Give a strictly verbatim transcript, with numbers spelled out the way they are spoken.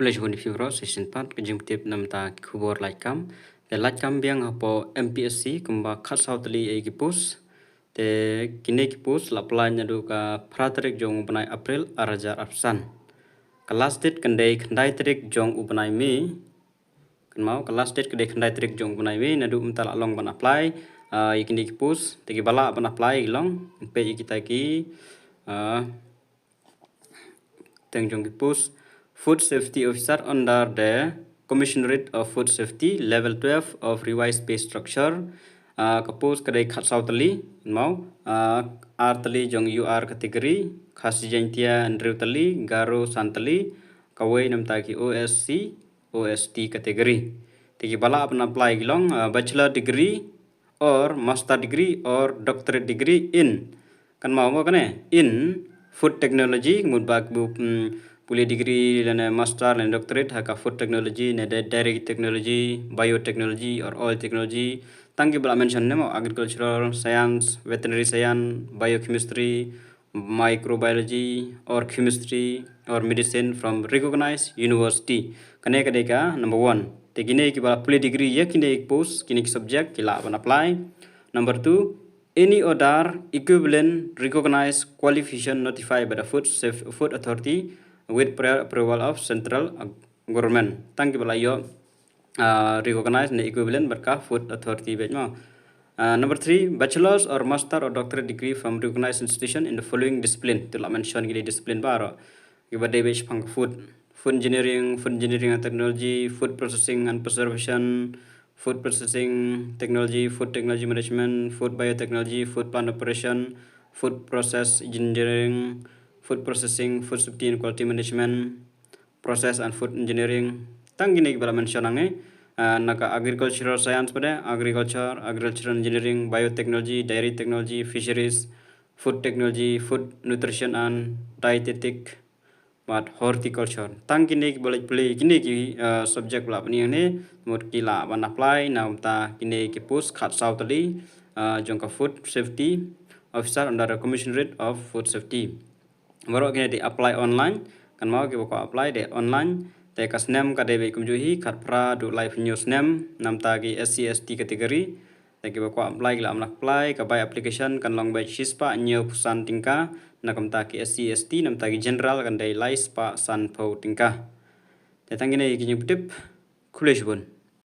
Khublei shibun ïa phi baroh, shisien pat ka jingpyntip namar ki khubor lait kam. Te lait kam biang hapoh M P S C kumba khatsaw tylli ïa ki post. Te kine ki post la apply naduh ka phra tarik jong u bnai April ar hajar arphew san. Ka last date kan dei khyndai tarik jong u bnai May. Kynmaw, ka last date ka dei khyndai tarik jong u bnai May, naduh mynta la long ban apply ïa kine ki post. Te kiba lah ban apply ki long, peit ïa kita ki teng jong ki post: Food Safety Officer under the Commissionerate of Food Safety, Level twelve of Revised Pay Structure. Ka post ka dei khatsaw tylli, kynmaw, ar tylli jong U R category, Khasi Jaintia hynriew tylli, Garo san tylli, kawei namar ki O S C, O S T category. Te kiba lah ban apply ki long bachelor degree or master degree or doctorate degree in, kynmaw mo kane, in food technology, mut ba ki pule degree lane master lane doctorate ha ka food technology ne dairy technology, biotechnology or oil technology. Tang kiba la mention ne mo, agricultural science, veterinary science, biochemistry, microbiology or chemistry or medicine from recognized university. Kane ka dei ka number one. Te kine kiba la pule degree ïa kine ki post, kine ki subject ki lah ban apply. Number two, any other equivalent recognized qualification notified by the Food Safe, Food Authority with prior approval of central government. Tang kiba la ïoh recognized ne equivalent bad ka Food Authority beit mo. Number three, bachelor's or master or doctorate degree from recognized institution in the following discipline. Te la mention kine discipline baroh kiba dei beit shaphang ka food: food engineering, food engineering and technology, food processing and preservation, food processing technology, food technology management, food biotechnology, food plant operation, food process engineering, food processing, food safety and quality management, process and food engineering. Tang kine kiba la mention hangne. Na ka agricultural science pat, agriculture, agricultural engineering, biotechnology, dairy technology, fisheries, food technology, food nutrition and dietetic, bad horticulture. Tang kine kiba la pule kine ki subject ba la pyni hangne, mut ki lah ban apply namar kine ki post khatsaw tylli jong ka Food Safety Officer under the Commissionerate of Food Safety. Baroh kine dei apply online, kynmaw, kiba kwah apply dei online. Te ka snem ka dei beit kumjuh hi, khatphra haduh laiphew hynñiew snem namar ki S C S T category. Te kiba kwah apply ki lah ban apply. Ka bai application kan long beit shispah hynñiewphew san tyngka na ka bynta ki S C S T, namar ki general kan dei laispah sanphew tyngka. Te tang kine ki jingpyntip. Khublei shibun.